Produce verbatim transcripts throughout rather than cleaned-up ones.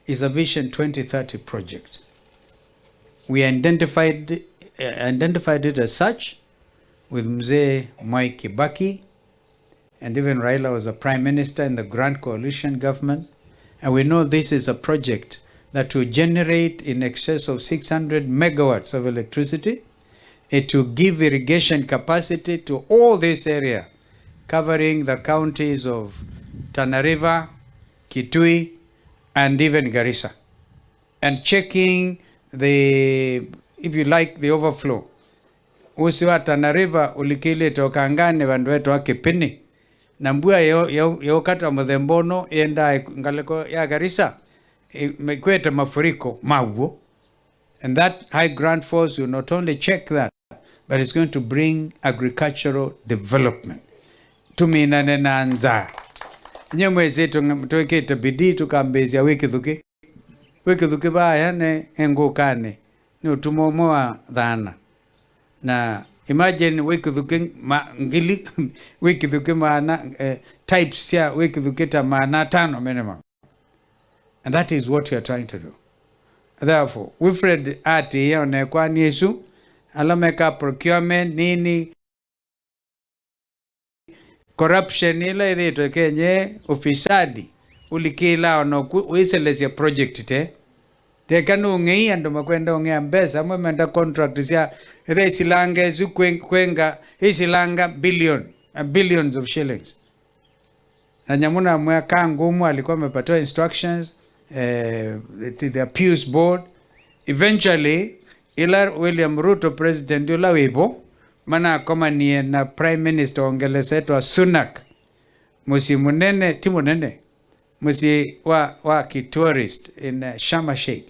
is a Vision twenty thirty project. We identified, uh, identified it as such with Mzee Mwai Kibaki, and even Raila was a prime minister in the Grand Coalition government. And we know this is a project that will generate in excess of six hundred megawatts of electricity. It will give irrigation capacity to all this area, covering the counties of Tana River, Kitui, and even Garissa. And checking the, if you like, the overflow. Ũsĩ wa Tana River ũlikĩlĩte Ũkanganĩ vandũ vetwa Kĩpĩnĩ. Na mbua yo-, yo-, yokata mũthemba ũno yendaa ngalĩko ya Garissa, ĩ-, ĩkwete mafuriko maw'o. And that high ground force will not only check that, but it's going to bring agricultural development. Tũminane na nzaa. Inyuĩ mwĩsĩ tũ-, twĩkĩte bidii tũkambĩĩsya wĩkĩthukĩ. Wĩkĩthukĩ vaya nĩ ngũkanĩ, nĩ ũtumo ũmwe wa thana. Na imagine wĩkĩthukĩ ma-, ngili, wĩkĩthukĩ maana, eh, types sya wĩkĩthukĩ ta maana atano minimum. And that is what we are trying to do. Therefore, Wilfred atĩĩa ona ĩkwani ĩsu, ala meka procurement nini, corruption ĩla ĩthĩĩtwe Kenya, ũfisadi, ũlikĩlaa ona ũku wĩselesya project te. Teka nũng'ei andũ makwenda ũng'ea mbesa, amwe menda contract sya, etha isilanga isu kwen-, kwenga, isilanga billion, uh, billions of shillings. Na nyamũ namwĩa Kangũmũ alikuwa amepatiwa instructions, eh, to the Appeals Board. Eventually, ila William Ruto, president ũla wĩvo, manakomanie na Prime Minister wa Ngelesa etwa Sunak, mũsyĩ mũnene, ti mũnene, mũsyĩ wa, wa kitourist in, uh, Sharm el-Sheikh,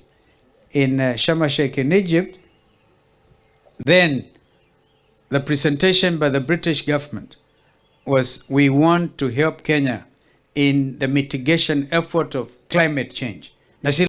in, uh, Sharm el-Sheikh in Egypt. Then the presentation by the British government was, "We want to help Kenya in the mitigation effort of climate change."